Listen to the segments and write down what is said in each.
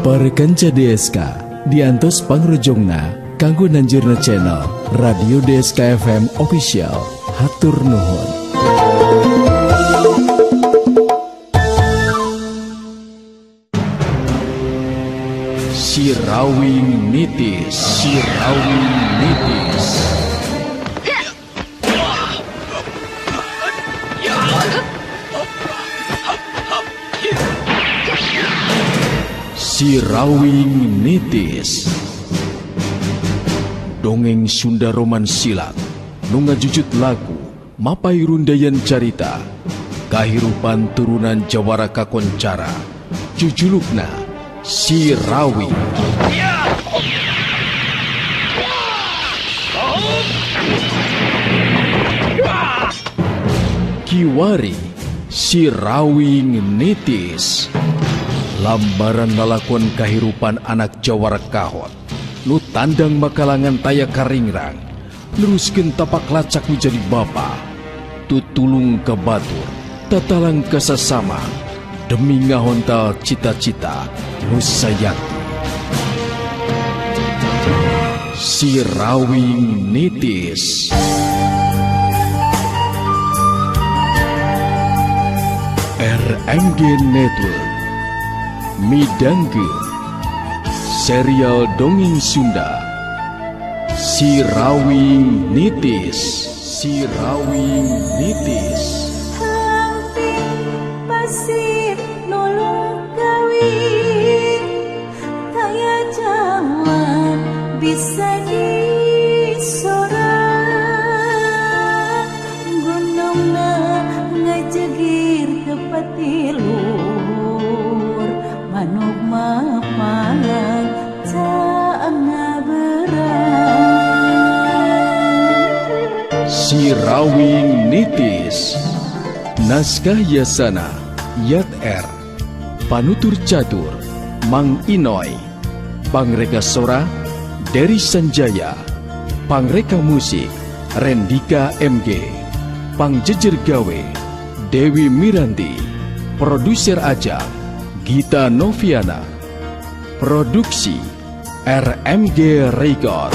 Para kanca DSK diantos pangrojongna kanggo nanjurna channel Radio DSK FM Official. Hatur nuhun. Sirawing Nitis, Sirawing Nitis. Sirawing Nitis. Dongeng Sunda Roman Silat nu ngajujut lagu mapay rundayan carita kahirupan turunan jawara kakoncara jujulukna Sirawing. Kiwari Sirawing Nitis. Lambaran lalakon kahirupan anak jawara kahot nu tandang makalangan taya karingrang neruskeun tapak lacak menjadi bapa tutulung ka batur tatalang ka sasama demi ngahontal cita-cita nu sayakti. Sirawing Nitis. RMG Network midangkeun serial dongeng Sunda Sirawing Nitis. Sirawing Nitis. Hampir pasir nolong kawin taya jalan bisa disorang gunungna ngajegir ke patiluhur manuk mapalang Sirawing Nitis. Naskah Yasana Yat R. Panutur Catur Mang Inoy. Pangreka Sora Dery Sanjaya. Pangreka Musik Rendika MG. Pangjejer Gawe Dewi Miranti. Produser Ajang Gita Noviana. Produksi RMG Record.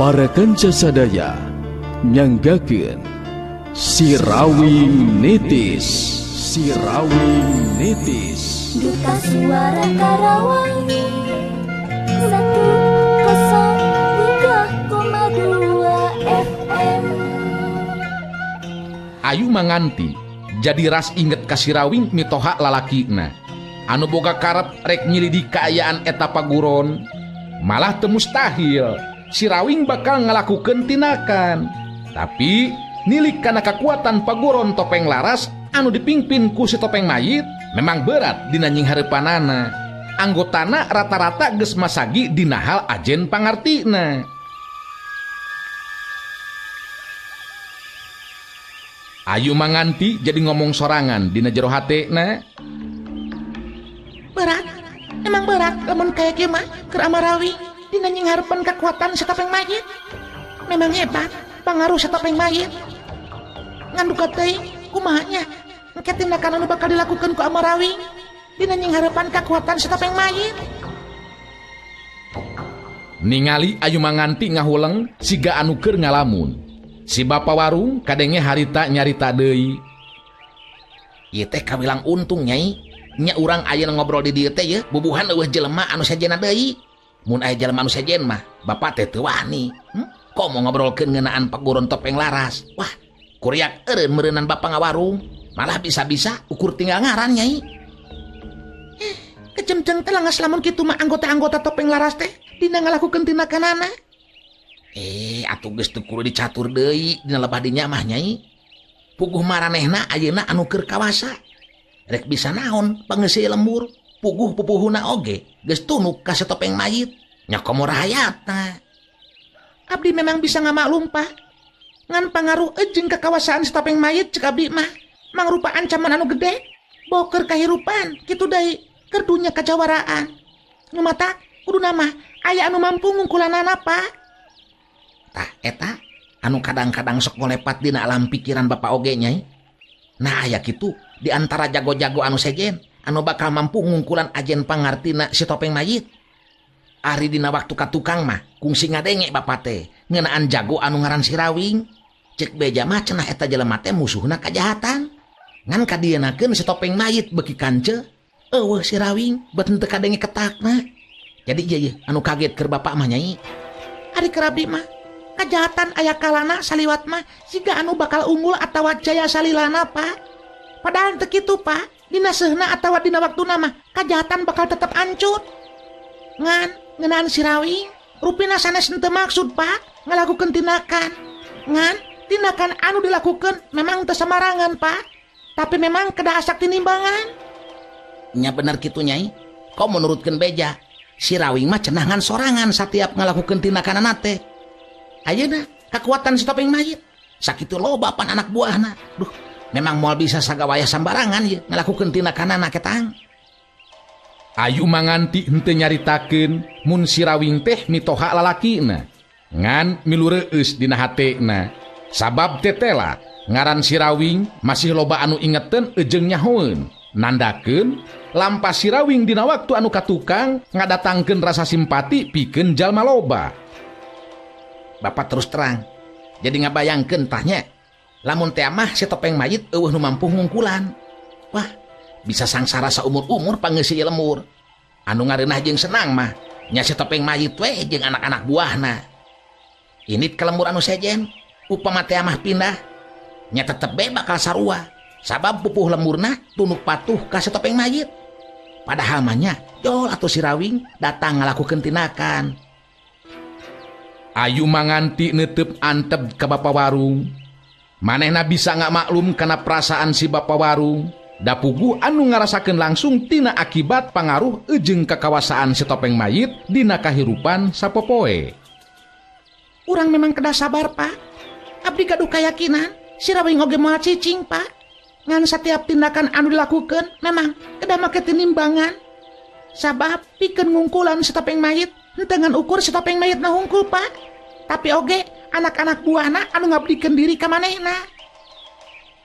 Para kanca sadaya nyanggakeun Sirawing Nitis. Sirawing Nitis. Duta Suara Karawang 103,2 FM. Ayu manganti jadi ras inget ka Sirawing mitoha lalakina anu boga karep rek nyilidik kaayaan eta paguron malah teu mustahil Sirawing bakal ngalakukeun tindakan. Tapi nilik kana kakuatan paguron topeng laras anu dipimpin ku si topeng mayit memang berat dina nyinghareupanana. Anggotana rata-rata geus masagi dina hal ajen pangartina. Ayu manganti jadi ngomong sorangan dina jero hatena. Berat, emang berat lamun kaya kieu mah keur Amarawi. Dina nyinghareupan kekuatan si topeng mayit. Memang hebat pangaruh si topeng mayit. Ngan duka teuing kumaha nya engke tindakan anu bakal dilakukeun ku Amarawi dina nyinghareupan kekuatan si topeng mayit. Ningali Ayu manganti ngahuleng siga anu keur ngalamun. Si bapa warung kadenge harita nyarita deui. Ieu teh kawilang untung nyai. Nya urang ayeuna ngobrol di dieu teh ye bubuhan eueuh jelema anu sejenna deui. Mun aya jelema anu sejen mah bapak teh teu wani. Komo ngobrolkeun ngeunaan paguron topeng laras. Wah, kuriak eureun meureunnan bapak ngawarung. Malah bisa-bisa ukur tinggal ngaran Nyai. Kecemceng teh langas lamun kitu mah anggota-anggota topeng laras teh dina ngalakukeun tindakanana. Atuh geus teu kudu dicatur deui dina lebah dinya mah Nyai. Puguh maranehna ayeuna anu keur kawasa. Rek bisa naon pangeusi lembur, puguh pupuhuna oge geus tunuk ka topeng mayit. Nya komo rahayatna. Abdi memang bisa ngamaklum Pak. Ngan pangaruh jeung kakawasaan si topeng mayit cek abdi mah mangrupa ancaman anu gede. Boker kahirupan kitu deui keur dunya kajawaraan. Nu mata kuduna mah aya anu mampu ngungkulanana Pak. Tah eta anu kadang-kadang sok ngolepat dina alam pikiran bapak oge Nyai. Nah aya kitu di antara jago-jago anu sejen anu bakal mampu ngungkulan ajen pangartina si topeng mayit. Ari dina waktu ka tukang mah kungsi ngadenge bapak teh ngeunaan jago anu ngaran si Rawing. Cek beja mah cenah eta jelema teh musuhna kajahatan. Ngan kadienakeun si topeng mayit beuki kance eueuh si Rawing bet henteu kadenge ketakna. Jadi ieu ye anu kaget keur bapak mah Nyai. Ari keur abdi mah kajahatan aya kalana saliwat mah siga anu bakal unggul atawa jaya salilana Pak. Padahal teu kitu Pak. Dina seuhna atawa dina waktuna mah kajahatan bakal tetep ancur. Ngan ngeunaan si Rawing rupina sanes henteu maksud Pak ngalakukeun tindakan. Ngan tindakan anu dilakukeun memang teu samarangan Pak, tapi memang kedah asak tinimbangan. Nya bener kitu Nyai. Kok menurutkeun beja si Rawing mah cenah ngan sorangan satiap ngalakukeun tindakanana teh. Ayeuna kakuatan si topeng mayit sakitu loba pan anak buahna. Duh, memang moal bisa sagawayah sambarangan ye ngalakukeun tindakanana ketang. Ayu manganti henteu nyaritakeun mun si Rawing teh mitoha lalakina. Ngan milu reueus dina hatena. Sabab tetela ngaran si Rawing masih loba anu ingeteun ejeung nyahoeun. Nandakeun lampa si Rawing dina waktu anu katukang ngadatangkeun rasa simpati pikeun jalma loba. Bapak terus terang jadi ngabayangkeun tahnya lamun teh mah si topeng mayit eueuh nu mampu ngungkulan. Wah, bisa sangsara saumur-umur pangeusi lemur. Anu ngareunah jeung senang mah nya si topeng mayit we jeung anak-anak buahna. Init ka lembur anu sejen upama teh mah pindah nya tetep be bakal sarua sabab pupuh lemburna tunduk patuh ka si topeng mayit. Padahal mah nya jol atuh si Rawing datang ngalakukeun tindakan. Ayu manganti netep antep ka bapa warung. Manehna bisa ngamaklum kana perasaan si bapa warung. Dapugu anu ngarasakeun langsung tina akibat pangaruh ejeung kakawasaan si topeng mayit dina kahirupan sapopoe. Urang memang kedah sabar Pak. Abdi gaduh kayakinan si Rawing oge moal cicing Pak. Ngan setiap tindakan anu dilakukeun memang kedah make tinimbangan. Sabab pikeun ngungkulan si topeng mayit henteu ngan ukur si topeng mayit na hungkul Pak. Tapi oge anak-anak buahna anu ngabdikeun diri ka manehna.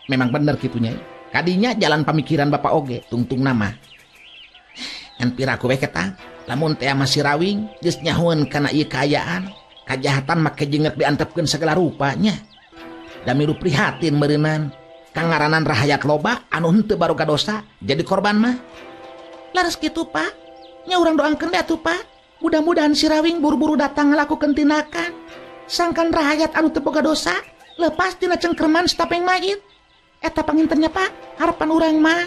Memang bener kitu Nyai. Kadinya jalan pamikiran bapak oge tungtung nama. Ngan piraku we ketang lamun teh mah si Rawing geus nyahoeun kana ieu kaayaan, kajahatan make jengek diantepkeun segala rupanya. Da milu prihatin meureunan kangaranan rahayat loba anu henteu baroga dosa jadi korban mah. Laras kitu Pak. Nya urang doangkeun we atuh Pak. Mudah-mudahan si Rawing buru-buru datang ngalakukeun tindakan. Sangkan rahayat anu teu boga dosa lepas tina cengkerman si topeng mayit. Eta pangintennya Pak, harapan urang mah.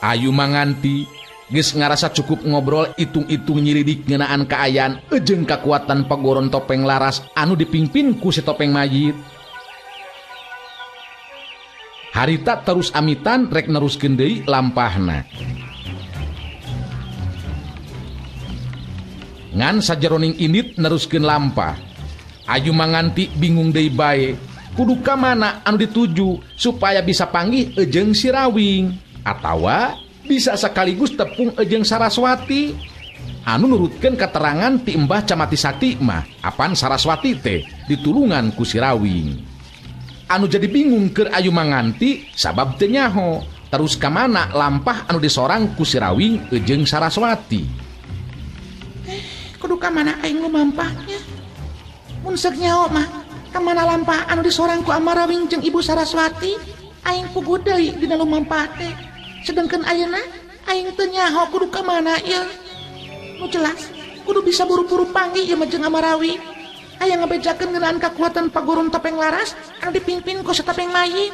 Ayu manganti geus ngarasa cukup ngobrol itung-itung nyiridik ngeunaan kaayaan ejeung kakuatan pagoron topeng laras anu dipimpin ku si topeng mayit. Harita terus amitan rek neruskeun deui lampahna. Ngan sajeroning indit neruskeun lampah. Ayu manganti bingung deui bae kudu ka mana anu dituju supaya bisa panggih ejeung si Rawing atawa bisa sekaligus tepung ejeung Saraswati anu nurutkeun keterangan ti Mbah Camati Sati mah apan Saraswati teh ditulungan ku si Rawing. Anu jadi bingung keur Ayu Manganti sabab teu nyaho terus ka mana lampah anu disorang ku si Rawing ejeung Saraswati. Kudu ka mana aing lumampahnya? Mun seuk nyaho mah ka mana lampah anu disorang ku Ama Rawing jeung Ibu Saraswati, aing puguh deui dina lumampah teh. Sedengkeun ayeuna aing teu nyaho kudu ka mana ieu. Nu jelas kudu bisa buru-buru panggih ieu mah jeung Amarawi. Aya ngabejakeun ngeunaan kakuatan paguron topeng laras anu dipimpin ku satopeng mayit.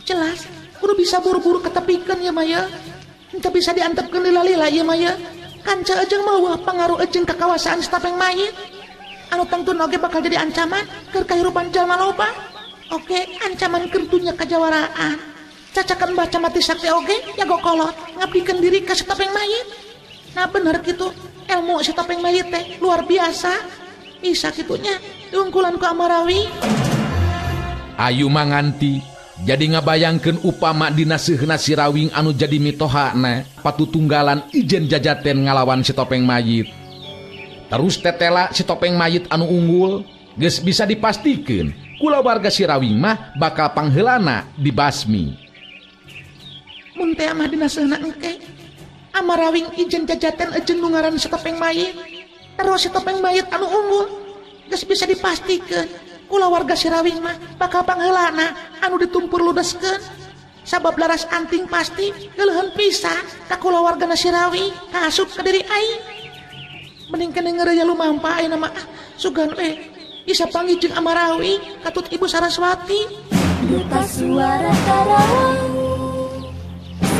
Jelas kudu bisa buru-buru ketepikeun ieu mah ye. Henteu bisa diantepkeun lila-lila ieu mah ye. Kanca jeung meuweuh pangaruh jeung kakawasaan satopeng mayit. Anu tangtuna oge bakal jadi ancaman keur kahirupan jalma loba. Oke, ancaman keur dunya kajawaraan. Cacakan baca mati sakti oge jago kolot ngabdikeun diri ka satopeng mayit. Nah bener kitu, ilmu satopeng mayit teh luar biasa. Bisa kitunya diungkulan ku Amarawi. Ayu Manganti jadi ngabayangkeun upama dina seuhna si Rawing anu jadi mitohana patutunggalan ijen jajaten ngalawan si topeng mayit. Terus tetela si topeng mayit anu unggul geus bisa dipastikeun kulawarga si Rawing mah bakal pangheulana dibasmi. Mun teh mah dina seuhna engke Amarawing ijen jajaten jeung nu ngaran si topeng mayit. Terus si topeng mayit anu unggul geus bisa dipastikeun kulawarga si Rawing mah bakal pangheulana anu ditumpur ludeskeun. Sabab laras anting pasti geuleuheun pisan ka kulawargana si Rawing kaasup ka diri aing. Mending keneh ngeureuyeuh lumampa ayeuna mah sugan we bisa panggih jeung Amarawi katut Ibu Saraswati. Duta Suara Karawang 103,2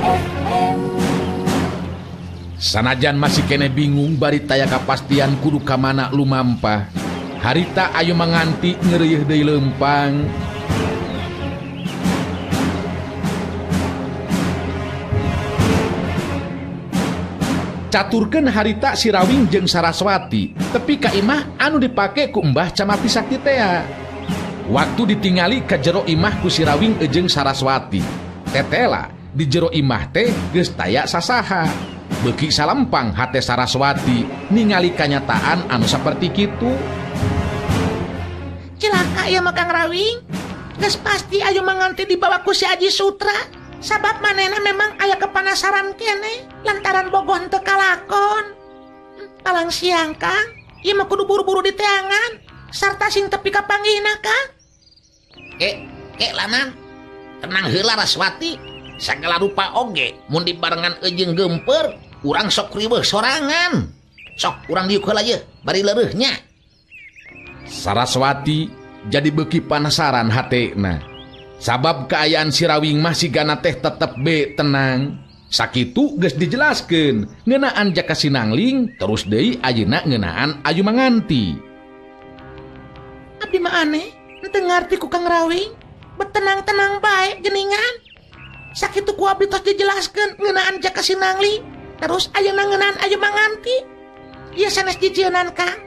FM. Sanajan masih kene bingung bari taya kapastian kudu ka mana lumampah. Harita Ayu Manganti ngeureuyeh deui leumpang. Caturkeun harita si Rawing jeung Saraswati, tepi ka imah anu dipake ku Mbah Camati Sakti tea. Waktu ditingali ka jero imah ku si Rawing jeung Saraswati. Tetela di jero imah teh geus taya sasaha. Beuki salempang hate Saraswati ningali kanyataan anu saperti kitu. Cilaka ieu mah Kang Rawing. Geus pasti Ayu Manganti dibawa ku si Aji Sutra. Sabab manehna memang aya kepanasaran kene lantaran bogoh teu kalakon. Palang siang Kang, ieu mah kudu buru-buru diteangan sarta sing tepi ka panggihna Kang. Ke lanan. Tenang heula Raswati. Sagala rupa oge mun dibarengan jeung geumpeur urang sok riweuh sorangan. Sok urang diuk heula ye bari leureuhnya. Saraswati jadi beuki panasaran hatena. Sabab kaayaan si Rawing mah sigana teh tetep be tenang. Sakitu geus dijelaskeun ngeunaan Jaka Sinangling terus deui ayeuna ngeunaan Ayu Manganti. Abdi mah aneh, henteu ngarti ku Kang Rawing. Betenang-tenang bae geuningan. Sakitu ku abdi tos dijelaskeun ngeunaan Jaka Sinangling, terus ayeuna ngeunaan Ayu Manganti. Ieu sanes jijieunnan Kang.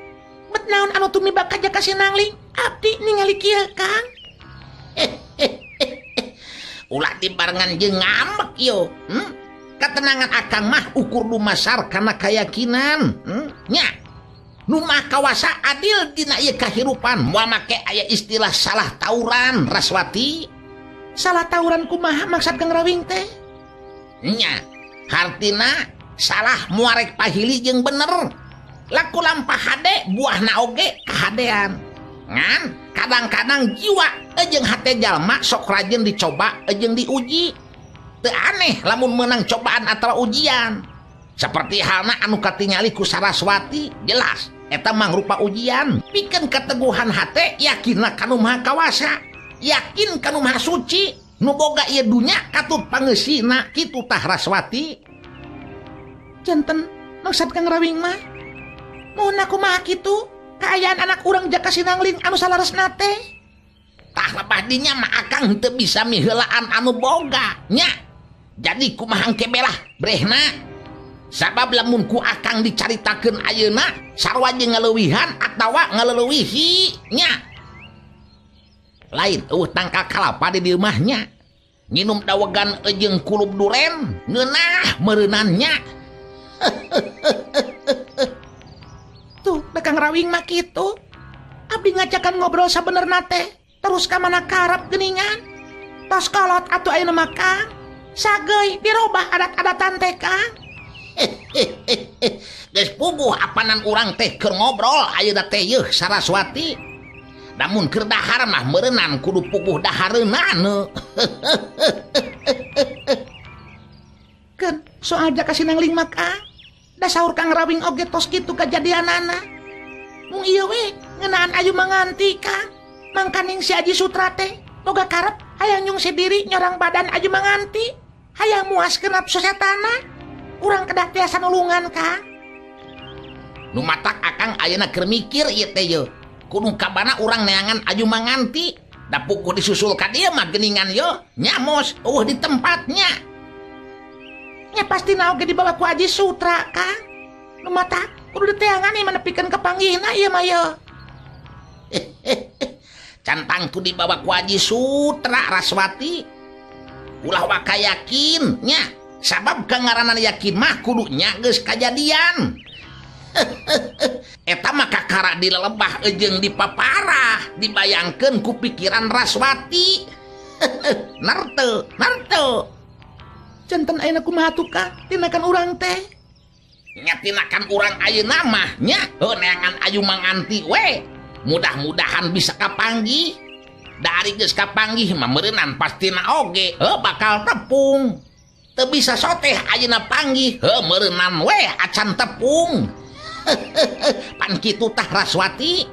Bet naon anu tumiba ka Jaka Sinangling, abdi ningali kieu Kang. Ulah dibarengan jeung ngambek yo. Katenangan akang mah ukur dumasar kana kayakinan. Nya. Nu mah kawasa adil dina ieu kahirupan, moal make aya istilah salah tauran Raswati. Salah tauran kumaha maksud Kang Rawing teh? Nya, hartina salah muarek pahili jeung bener. Laku lampah hade buahna oge kahadean. Ngan kadang-kadang jiwa jeung hate jalma sok rajin dicoba jeung diuji. Teu aneh lamun menang cobaan atawa ujian. Seperti halna anu katingali ku Saraswati, jelas eta mangrupa ujian. Pikeun keteguhan hate yakinna ka nu Maha Kawasa, yakin ka nu Maha Suci, nu boga ieu dunya katut pangeusina kitu tah Raswati. Janten maksud Kang Rawing mah mun kumaha kitu kaayaan anak urang Jaka Sinangling anu salaresna teh. Tah lebah dinya mah akang henteu bisa miheulaan anu boga nya. Jadi kumaha engke belah brehna. Sabab lamun ku akang dicaritakeun ayeuna sarua jeung ngaleuwihan atawa ngaleuwihi nya. Lain eueuh tangkal kalapa di dieu mah nya. Nginum dawegan jeung kulub duren ngeunah meureunnan nya. Tuh, da Kang Rawing mah kitu. Abdi ngajakan ngobrol sabenerna teh, terus ka mana karep geuningan. Tos kolot atuh ayeuna mah Kang. Sageuy dirobah adat-adatan teh Kang. Geus puguh apanan urang teh keur ngobrol ayeuna teh yeuh Saraswati. Namun keur dahar mah meureunan kudu puguh dahareunana. Soal jaka sinangling mah Kang. Da saur Kang Rawing oge tos kitu kajadianana. Mung ieu we ngeunaan Ayu Manganti Kang. Mangkaning si Aji Sutra teh boga karep hayang nyungsi diri nyorang badan Ayu Manganti. Hayang muaskeun nafsu setana. Urang kedah tiasa nulungan Kang. Nu matak akang ayeuna keur mikir ieu teh ye. Kudu kabana urang neangan Ayu Manganti. Da puguh disusul ka dieu mah geuningan ye nyamos eueuh di tempatnya. Nya pasti oge dibawa ku Aji Sutra Kang. Nu matak kudu diteangan ieu nepikeun ka panggihna ieu mah ye. Can tangtu dibawa ku Aji Sutra Raswati. Ulah waka yakin nya. Sabab kangaranan yakin mah kudu nya geus kajadian. Eta mah kakara dilelebah jeung dipaparah, dibayangkeun ku pikiran Raswati. Narte, narte. Jantan ayeuna kumaha tuh Kang tinakan urang teh? Nya tinakan urang ayeuna mah nya heuh neangan Ayu Manganti we. Mudah-mudahan bisa kapanggih. Da ari geus kapanggih mah meureunan pastina oge heuh bakal tepung. Teu bisa soteh ayeuna panggih heuh meureunan we acan tepung. Pan kitu tah Raswati.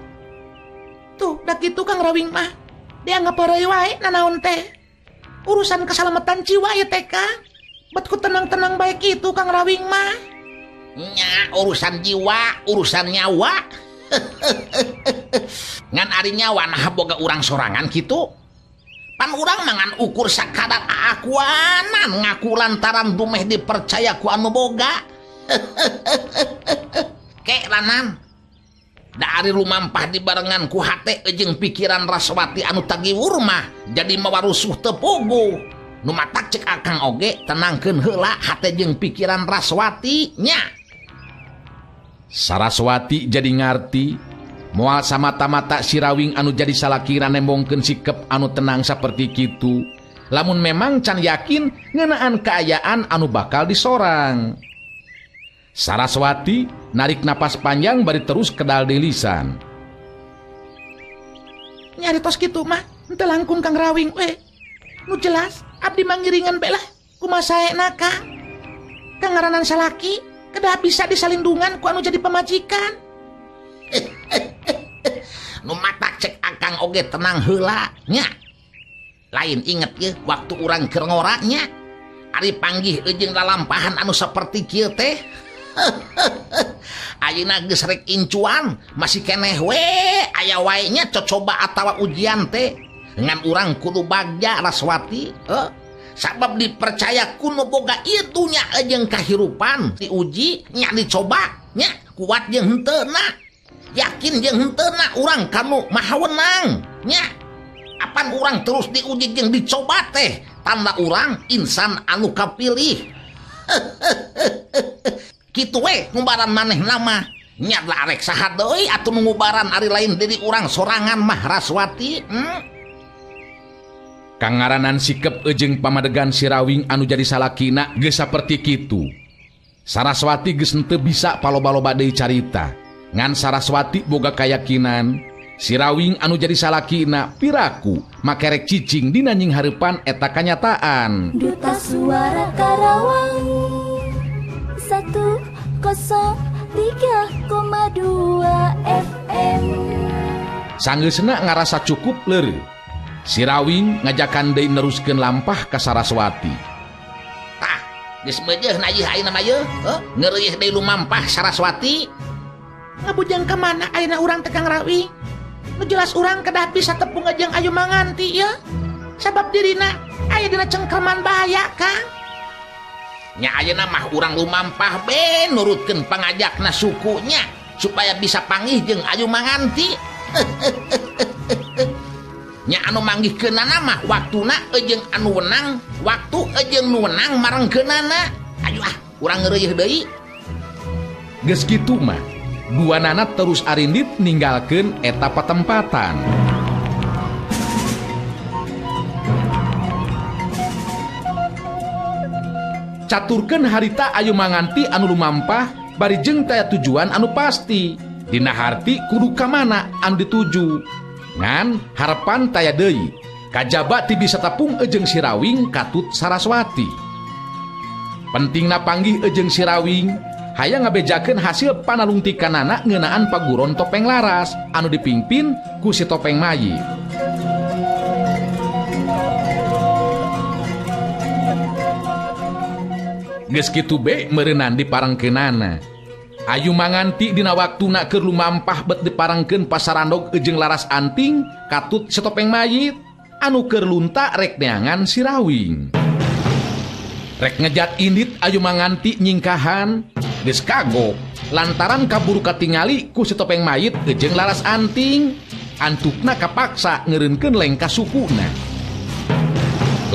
Tuh da kitu Kang Rawing mah. Dianggap heureuy wae nanaon teh. Urusan keselamatan jiwa ya teh Kang. Bet ku tenang-tenang baik itu Kang Rawing mah. Nya urusan jiwa, urusan nyawa. Ngan ari nyawa nah boga urang sorangan kitu. Pan urang mangan ukur sakadar aakuanan ngaku lantaran dumeh dipercaya ku anu boga. Kek lanan. Da ari lumampah dibarengan ku hate jeung pikiran Raswati anu tagiwur mah jadi mawarusuh teu puguh. Nu matak cek akang oge tenangkeun heula hate jeung pikiran Raswati nya. Saraswati jadi ngarti moal samata-mata si Rawing anu jadi salakira nembongkeun sikep anu tenang saperti kitu. Lamun memang can yakin ngeunaan kaayaan anu bakal disorang. Saraswati narik napas panjang bari terus kedal deui lisan. Nyari tos kitu mah henteu langkung Kang Rawing we. Nu jelas abdi mangiringan bae lah kumaha saena Kang. Kangaranan salaki kedah bisa disalindungan ku anu jadi pamajikan. Nu matak cek akang oge tenang heula nya. Lain inget ye waktu urang keur ngora nya. Ari panggih jeung lalampahan anu saperti kieu teh. Ayeuna geus rek incuan masih keneh we aya wae nya cocoba atawa ujian teh. Ngan urang kudu bagja Raswati, sabab dipercaya kuno boga ieu dunya jeung kahirupan diuji nya dicoba nya kuat jeung henteu na yakin jeung henteu na urang kanu maha wenang nya. Apan urang terus diuji jeung dicoba teh tanda urang insan anu kapilih. Kitu we ngubaran maneh nama nya lah arek saha deui atuh nu ngubaran ari lain diri urang sorangan mah Raswati. Kangaranan sikep jeung pamadegan si Rawing anu jadi salakina geus saperti kitu. Saraswati geus henteu bisa paloba-loba deui carita. Ngan Saraswati boga kayakinan si Rawing anu jadi salakina piraku makerek cicing dina nying hareupan eta kanyataan. Duta Suara Karawang 103,2 FM. Sanggeusna ngarasa cukup leureuh. Si Rawing ngajakan deui neruskeun lampah ka Saraswati. Tah, geus meujeuh na ieu ayeuna mah yeuh, heuh, ngeureuyeuh deui lumampah Saraswati. Ngabujang ka mana ayeuna urang teh Kang Rawing? Nu jelas urang kedah bisa tepung jeung Ayu Manganti yeuh. Sabab dirina aya dina cengkerman bahaya Kang. Nya ayeuna mah urang lumampah be nurutkeun pangajakna sukunya supaya bisa panggih jeung Ayu Manganti. Nya anu manggihkeunana mah waktuna jeung anu wenang, waktu jeung nu wenang marengkeunana. Ayo ah, urang ngeureuyeuh deui. Geus kitu mah, duanana terus arindit ninggalkeun eta patempatan. Caturkeun harita Ayu Manganti anu lumampah bari jeung taya tujuan anu pasti. Dina harti kudu ka mana anu dituju. Ngan harapan taya deui kajaba ti bisa tepung ejeng si Rawing katut Saraswati. Pentingna panggih ejeng Sirawing hayang ngabejakeun hasil panalungtikanana ngeunaan paguron topeng laras anu dipimpin ku si topeng mayit. Geus kitu be meureunan diparengkeunana. Ayu Manganti dina waktuna keur lumampah bet diparengkeun pasarandog jeung Laras Anting katut si topeng mayit anu keur lunta rek neangan Sirawing. Rek ngejat indit Ayu Manganti nyingkahan geus kagok lantaran kaburu katingali ku si topeng mayit jeung Laras Anting antukna kapaksa ngeureunkeun lengkah sukuna.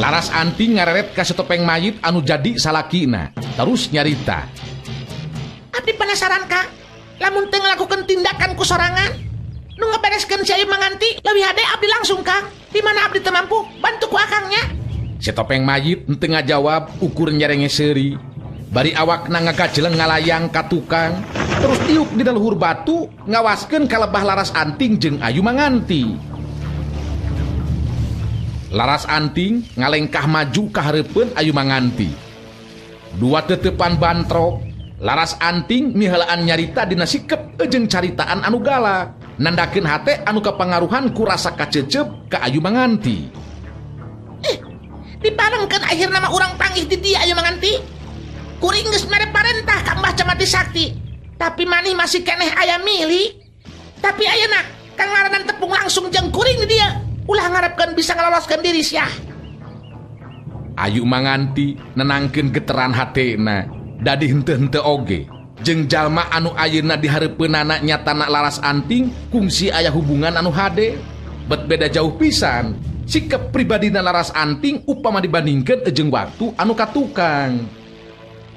Laras Anting ngareret ka si topeng mayit anu jadi salakina terus nyarita. Abdi penasaran Kang, lamun teu ngalakukeun tindakan ku sorangan nu ngabereskeun si Ayu Manganti leuwih hade abdi langsung Kang. Di mana abdi teu mampu bantu ku akangnya. Si topeng mayit henteu ngajawab ukur nyerenge seuri. Bari awakna ngagajeleng ngalayang ka tukang terus diuk di luhur batu ngawaskeun ka lebah Laras Anting jeung Ayu Manganti. Laras Anting ngalengkah maju ka hareupeun Ayu Manganti. Dua tetepan bantrok, Laras Anting miheulaan nyarita dina sikep jeung caritaan anu galak, nandakeun hate anu kapangaruhan ku rasa kacecep ka Ayu Manganti. Diparengkeun akhirna mah urang panggih di dieu Ayu Manganti. Kuring geus mere parentah ka Mbah Camati Sakti, tapi maneh masih keneh aya milih. Tapi ayeuna kang ngaranan tepung langsung jeung kuring di dieu. Ulah ngarepkeun bisa ngaloloskeun diri sia. Ayu Manganti nenangkeun geteran hatena, dadi henteu-henteu oge jeung jalma anu ayeuna dihareupeunana nyatana Laras Anting kungsi aya hubungan anu hade, bet beda jauh pisan sikap pribadina Laras Anting upama dibandingkeun jeung waktu anu katukang.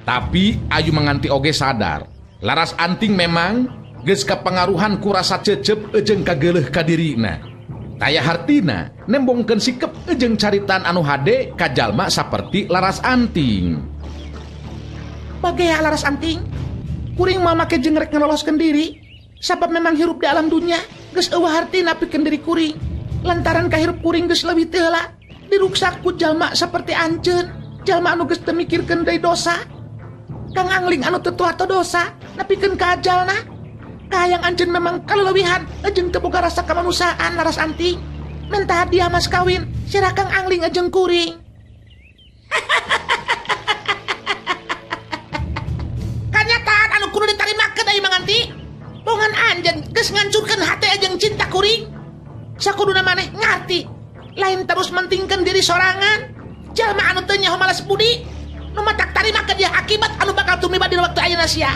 Tapi Ayu Manganti oge sadar, Laras Anting memang geus kapangaruhan ku rasa cecep jeung kageuleuh ka dirina. Taya hartina nembongkeun sikep jeung caritaan anu hade ka jalma saperti Laras Anting. Bagea Laras Anting, kuring mah make jeung rek ngaloloskeun diri, sabab memang hirup di alam dunya geus eueuh hartina pikeun diri kuring. Lantaran kahirup kuring geus leuwih teu heula, diruksak ku jalma saperti anjeun, jalma anu geus teu mikirkeun deui dosa. Kang Angling anu teu tuato dosa, nepikeun ka ajalna. Kahayang anjeun memang kaleuwihan jeung teu boga rasa kamanusiaan Laras Anting. Minta hadiah mas kawin sirah Kang Angling jeung kuring. Kanyataan anu kudu ditarimakeun Ayu Manganti. Bongan anjeun geus ngancurkeun hate jeung cinta kuring. Sakuduna maneh ngarti, lain terus mentingkeun diri sorangan. Jalma anu teu nyaho malas budi, nu matak tarimakeun dia akibat anu bakal tumiba dina waktu ayeuna sia.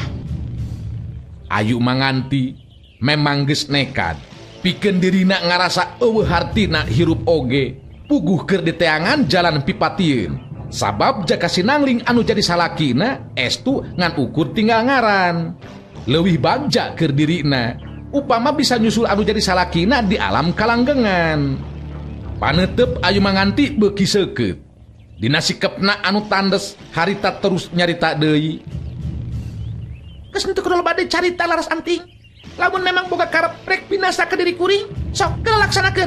Ayu Manganti memang geus nekat pikeun dirina ngarasa eueuh hartina hirup oge puguh keur diteangan jalan pipatieun sabab jaka sinangling anu jadi salakina estu ngan ukur tinggal ngaran leuwih bagja keur dirina upama bisa nyusul anu jadi salakina di alam kalanggengan. Panetep Ayu Manganti beuki seukeut dina sikepna anu tandes harita terus nyarita deui. Geus henteu kudu loba deui carita Laras Anting. Lamun memang boga karep rek binasa ka diri kuring, sok geura laksanakeun.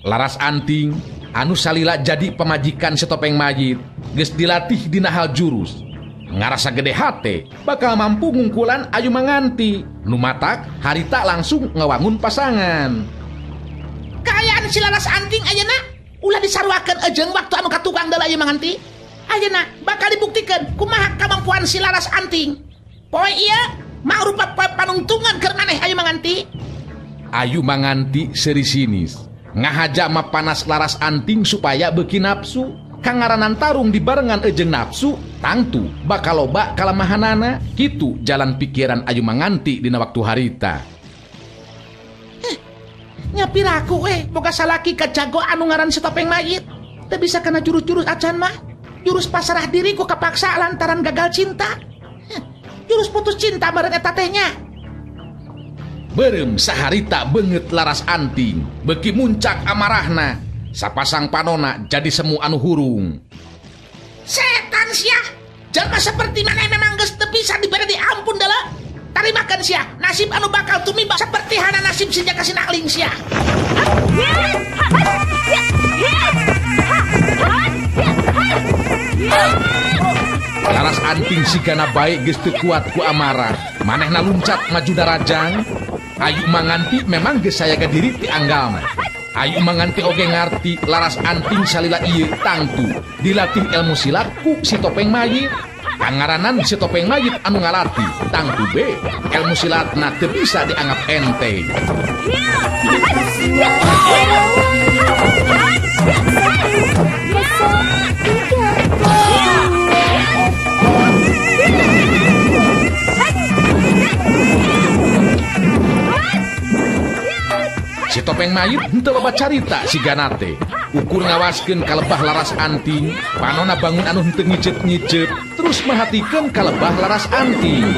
Laras Anting anu salila jadi pamajikan si topeng mayit geus dilatih dina hal jurus. Ngarasa gede hate bakal mampu ngungkulan Ayu Manganti. Nu matak harita langsung ngawangun pasangan. Kaayaan si Laras Anting ayeuna ulah disaruakeun jeung waktu anu katukang deui Ayu Manganti. Ayeuna bakal dibuktikeun kumaha kamampuan si Laras Anting. Poe ieu mangrupa poe panungtungan keur maneh Ayu Manganti. Ayu Manganti seuri sinis ngahaja mapanas Laras Anting supaya beuki nafsu. Kangaranan tarung dibarengan jeung nafsu tangtu bakal loba kalemahanana. Kitu jalan pikiran Ayu Manganti dina waktu harita. Nyapiraku boga salaki kajago anu ngaran si topeng mayit. Teu bisa kana jurus-jurus acan mah. Jurus pasrah diri ku kapaksa lantaran gagal cinta. Jurus putus cinta bareng eta teh nya. Beureum saharita beungeut Laras Anting beuki muncak amarahna. Sapasang panona jadi semu anu hurung. Setan sia, jalma seperti maneh memang geus teu bisa dibere diampun deuleu. Tarimakeun sia nasib anu bakal tumiba seperti hana nasib si Jaka Sinangling sia. Laras Laras Anting sigana bae geus teu kuat ku amarah. Manehna luncat maju darajang. Ayu Manganti memang geus sayaga diri ti anggalna. Ayu Manganti oge ngarti Laras Anting salila ieu tangtu dilatih ilmu silat ku si topeng mayit. Pangaranan si topeng mayit anu ngalatih tangtu be ilmu silatna teu bisa dianggap enteng. Si topeng mayit henteu loba carita sigana teh. Ukur ngawaskeun kalebah Laras Anting, panona bangun anu henteu ngiceup-ngiceup, terus merhatikeun kalebah Laras Anting.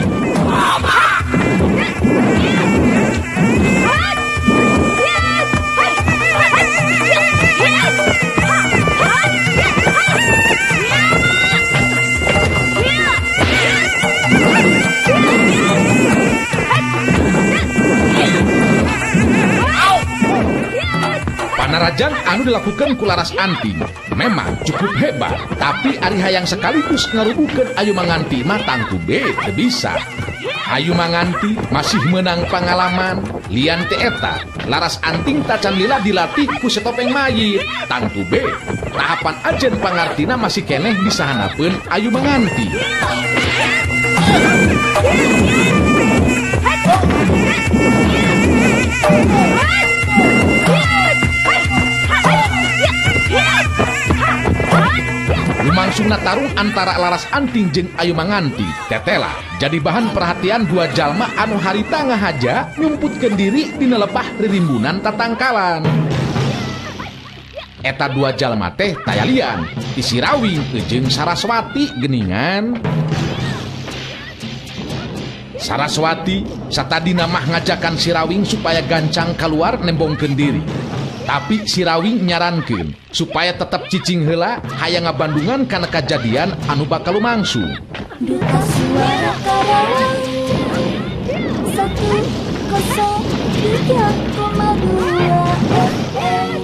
Panarajan anu dilakukan ku Laras Anting memang cukup hebat, tapi ari hayang sekaligus ngarubuhkeun Ayu Manganti mah tangtu be teu bisa. Ayu Manganti masih menang pengalaman, lian teh eta Laras Anting tacan lila dilatih ku si topeng mayit, tangtu be tahapan ajen pangartina masih keneh disahanapeun Ayu Manganti. Lumangsungna tarung antara Laras Anting jeung Ayu Manganti tetela jadi bahan perhatian dua jalma anu harita ngahaja nyumputkeun diri dina lebah ririmbunan tatangkalan. Eta dua jalma teh tayalian ti si Rawing jeung Saraswati geuningan. Saraswati satadina mah ngajakan si Rawing supaya gancang keluar nembongkeun diri. Tapi si Rawing nyarankeun supaya tetap cicing heula hayang ngabandungan kana kajadian anu bakal lumangsung. Duta Suara Karawang 103,2 FM.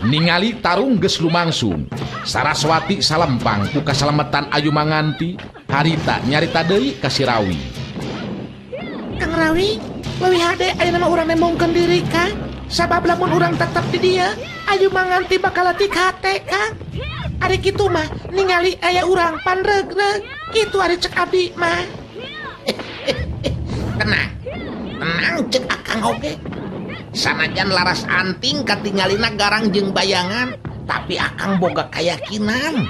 Ningali tarung geus lumangsung, Saraswati salempang ku kasalametan Ayu Manganti, harita nyarita deui ka si Rawing. Kang Rawing, leuwih hade ayeuna mah urang nembongkeun diri Kang. Sabab lamun urang tetep di dia, Ayu Manganti bakal leutik hate Kang. Ari kitu mah ningali aya urang panregreg, kitu ari cek abdi mah. Tenang, tenang cek akang oge. Sanajan Laras Anting katingalina garang jeung bayangan, tapi akang boga keyakinan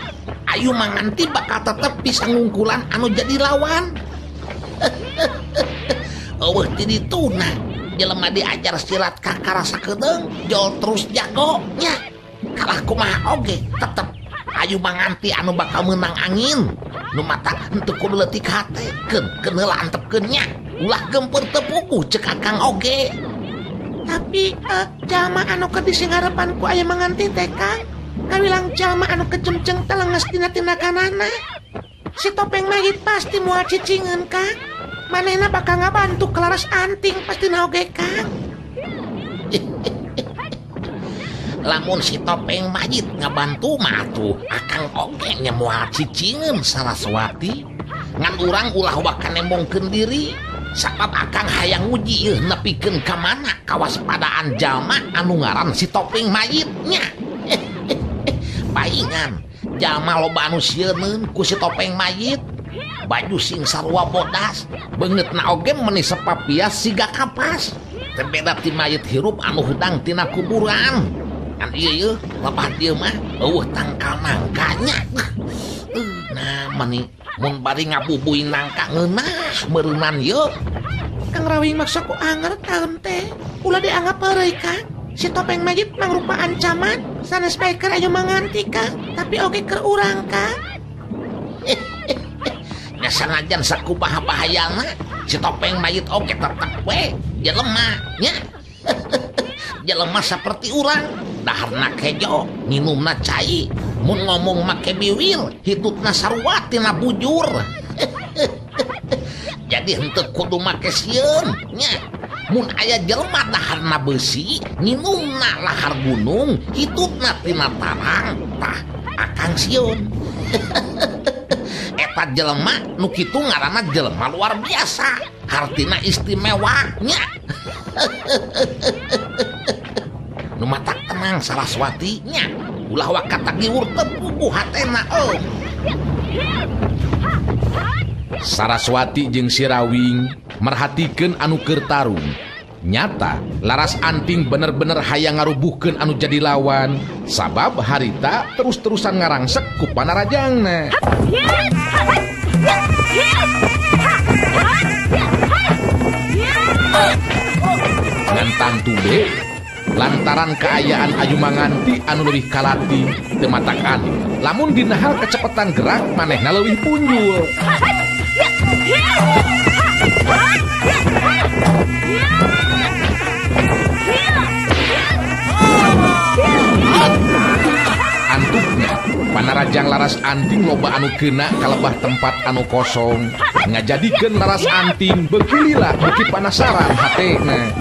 Ayu Manganti bakal tetep bisa ngungkulan anu jadi lawan. Eueuh ti dituna. Jelema diajar silat kakara sakedeung jol terus jago nya. Kalah kumaha oge tetep Ayu Manganti anu bakal menang angin. Nu mata henteu kudu leutik hate, keun keun heula antepkeun nya. Ulah gempur teu puguh cek akang oge. Tapi jalma anu keur disingharepan ku Ayu Manganti teh Kang, kawilang jalma anu kejemjeng telenges dina tindakanana. Si topeng mayit pasti moal cicingeun Kang. Manehna bakal ngabantu ke Laras Anting pasti oge Kang. Lamun si topeng mayit ngabantu mah atuh akang oge nya moal cicingeun Saraswati. Ngan urang ulah waka nembongkeun diri, sabab akang hayang nguji yeuh nepikeun ka mana kawaspadaan jalma anu ngaran si topeng mayit nya. Paingan jalma loba anu sieuneun ku si topeng mayit. Baju sing sarua bodas, beungeutna oge meuni sepapias siga kapas. Teu beda ti mayit hirup anu hudang tina kuburan. Kan ieu yeuh lebah dieu mah eueuh tangkal nangkanya. Nah meni mun bari ngabubuy nangka ngeunah meureunnan yeuh. Kang Rawing maksa ku anger taun teh. Ulah dianggap heureuy Kang. Si topeng mayit mangrupa ancaman sanes bae keur Ayu Manganti Kang, tapi oge keur urang Kang. Nya sanajan sakumaha bahayana si topeng mayit oge tetep we jelema nya. Jelema saperti urang, daharna kejo, minumna cai, mun ngomong make biwil, hitutna sarua tina bujur. Jadi henteu kudu make sieun nya. Mun aya jelema daharna beusi, minumna lahar gunung, hitutna tina tarang, tah akang sieun. Eta jelema nu kitu ngaranna jelema luar biasa, hartina istimewa nya. Nu matak tenang Saraswati nya, ulah waka tagiwur teu puguh hatena euy. Saraswati jeung Sirawing merhatikeun anu keur tarung. Nyata Laras Anting bener-bener hayang ngarubuhkeun anu jadi lawan, sabab harita terus-terusan ngarangsek ku panarajangna. Ngan tangtu be, lantaran kaayaan Ayu Manganti anu leuwih kalati teu matak aneh. Lamun dina hal kecepatan gerak manehna leuwih punjul. Antukna panarajang Laras Anting loba anu kena kalebah tempat anu kosong, ngajadikeun Laras Anting beuki lila beuki panasaran hatena.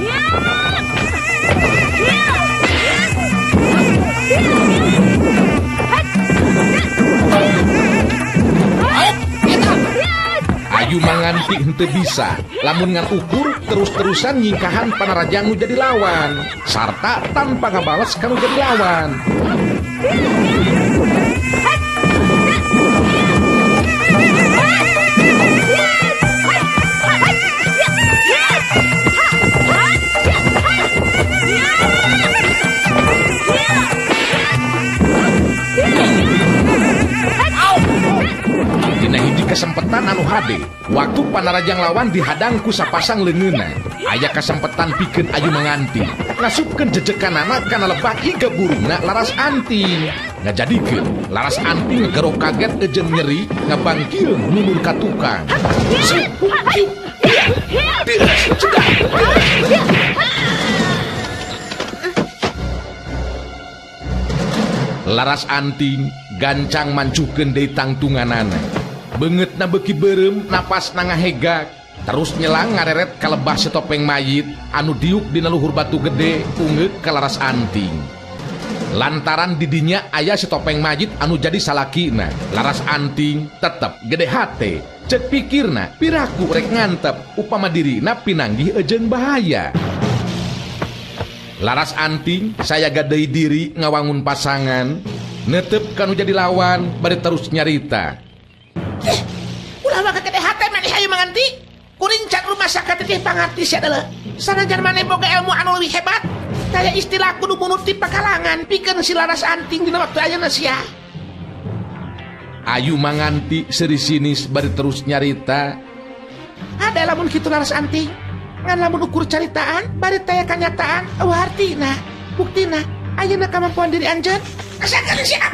Ayu Manganti henteu bisa lamun ngan ukur terus-terusan nyingkahan panarajang nu jadi lawan sarta tanpa ngabales kanu jadi lawan. Dina hiji kesempatan anu hade, waktu panarajang lawan dihadang ku sapasang leungeunna. Aya kasempetan pikeun Ayu Manganti ngasupkeun jejekanana kana lebah iga burungna Laras Anting. Ngajadikeun Laras Anting ngegero kaget eujeun nyeri ngabangkil mundur ka tukang. Laras Anting gancang mancuhkeun deui tangtunganana. Beungeutna beuki beureum, napasna ngahegak, terus nyelang ngareret ka lebah si topeng mayit anu diuk dina luhur batu gede ungeuk ka Laras Anting. Lantaran didinya aya si topeng mayit anu jadi salakina, Laras Anting tetep gede hate. Cek pikirna piraku rek ngantep upama dirina pinanggih eujeung bahaya. Laras Anting sayaga deui diri ngawangun pasangan, netep kanu jadi lawan bari terus nyarita. Ulah waka gede hate maneh Ayu Manganti. Kuring can rumah sakatitih pangarti sia deuleu. Sanajan maneh boga ilmu anu leuwih hebat, kaya istilah kudu bunuh ti pakalangan pikeun si Laras Anting dina waktu ayeuna sia. Ayu Manganti seuri sinis bari terus nyarita. Ada lamun kitu Laras Anting. Ngan lamun ukur caritaan bari taya kanyataan eueuh hartina. Buktina ayeuna kamampuan diri anjeun. Asakeun sia.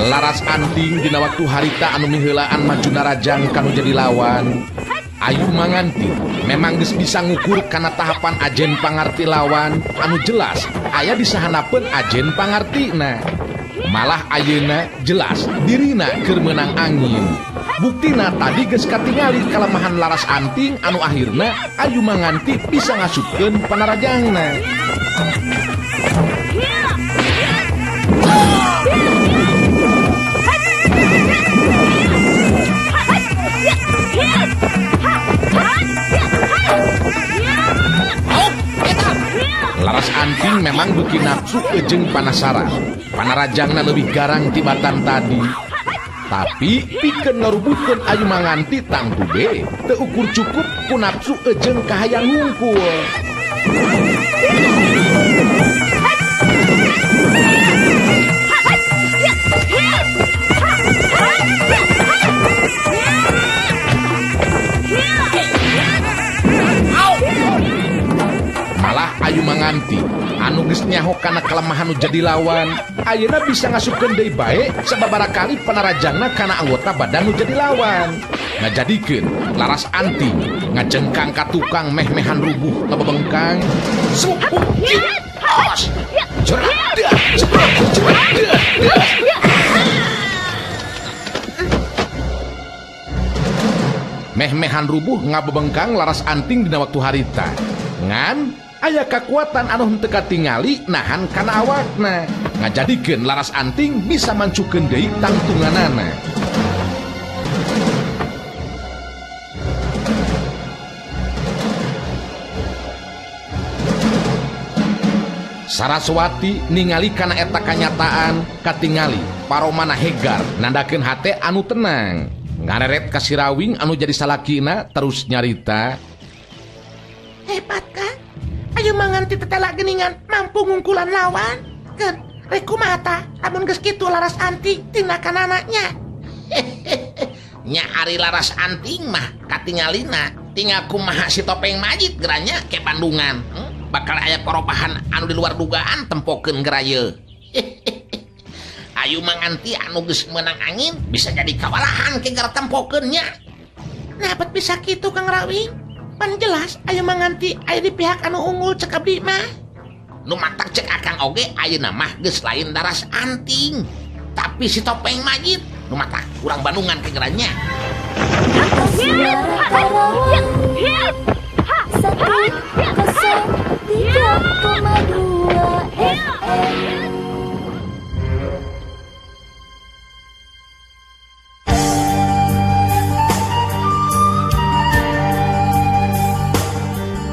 Laras Anting dina waktu harita anu miheulaan maju narajang kanu jadi lawan. Ayu Manganti memang geus bisa ngukur kana tahapan ajen pangarti lawan anu jelas aya disahanapeun ajen pangartina. Malah ayeuna jelas dirina keur meunang angin. Buktina tadi geus katingali kalemahan Laras Anting anu akhirna Ayu Manganti bisa ngasupkeun panarajangna. Laras Anting memang beuki nafsu jeung panasaran. Panarajangna leuwih garang tibatan tadi. Tapi pikeun ngarubuhkeun Ayu Manganti tangtu be teu ukur cukup ku nafsu jeung kahayang hungkul. Malah Ayu Manganti anu geus nyaho kana kelemahan nu jadi lawan, ayeuna bisa ngasupkeun deui bae sababaraha kali panarajangna kana anggota badan nu jadi lawan. Ngajadikeun Laras Anting ngajengkang ka tukang meh-mehan rubuh ngabebengkang. Meh-mehan rubuh ngabebengkang Laras Anting dina waktu harita. Ngan Aya kakuatan anu henteu katingali nahan kana awakna. Ngajadikeun Laras Anting bisa mancukeun deui tangtunganana. Saraswati ningali kana eta kanyataan katingali paromana hegar nandakeun hate anu tenang. Ngareret ka si Rawing anu jadi salakina terus nyarita. Hebat kan? Ayo manganti tetela geningan mampu ngungkulan lawan. Keun rek kumaha tah lamun geus kitu Laras Anting tindakan anaknya. Nya ari Laras Anting mah katingalina tinggal kumaha si topeng majid geranya ke Bandungan. Bakal aya perubahan anu di luar dugaan tempokeun geraye. Ayu manganti anu geus meunang angin bisa jadi kawalahan ke gara tempokeun nya. Nah, bet bisa kitu Kang Rawing. Pan jelas ayu manganti aya di pihak anu unggul cek abdi mah. Nu matak cek akang oge ayeuna mah geus lain Laras Anting, tapi si topeng majid nu matak urang Bandungan ke geranya. Suara Karawang 103,2 FM.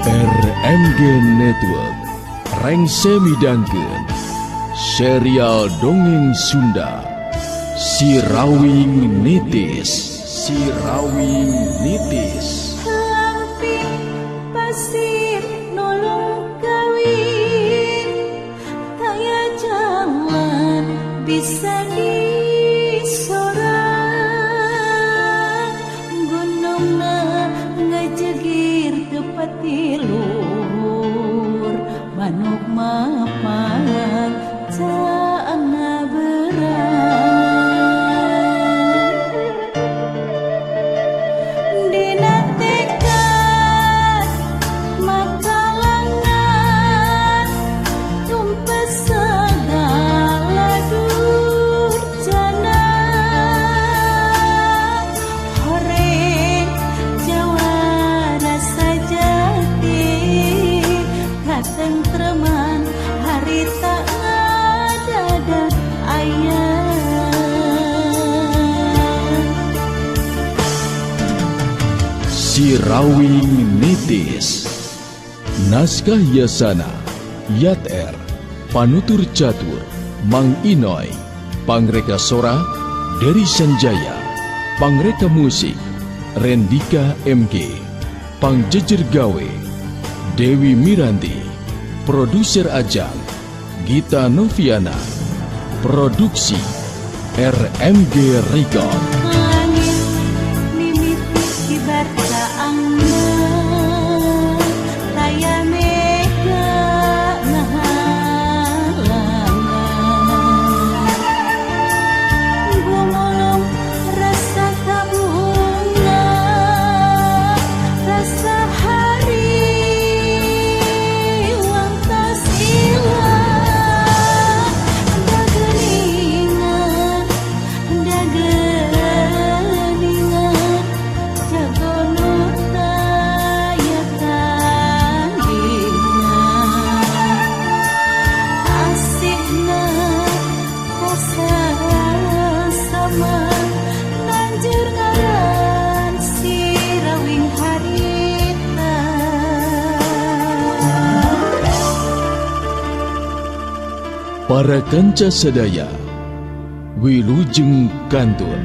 RMG Network rengse midangkeun serial dongeng Sunda Si Rawing Nitis. Si Rawing Nitis. Lamping pasir nolong kawin, taya jalan bisa disorang, gunungna ngajegir tepati luhur, manuk mapan caangna berang. Dina tekad makalangan tumpes segala durjana, horeng jawara sajati katentreman harita ngadada aya. Si Rawing Nitis. Naskah Yasana, Yat R, Panutur Catur, Mang Inoy, Pangreka Sora, Dery Sanjaya, Pangreka Musik, Rendika MG, Pangjejer Gawe, Dewi Miranti, Produser Ajang, Gita Noviana, Produksi RMG Record. Langit mimiti kibar caangna, taya mega ngahalangan, gumulung rasa kabunga, rasa hari wang tas ilang, dageningan dageningan jago nu taya tandingan, asihna sama nanjur ngaran si Rawing harita. Para kanca sadaya, wilujeng kantun.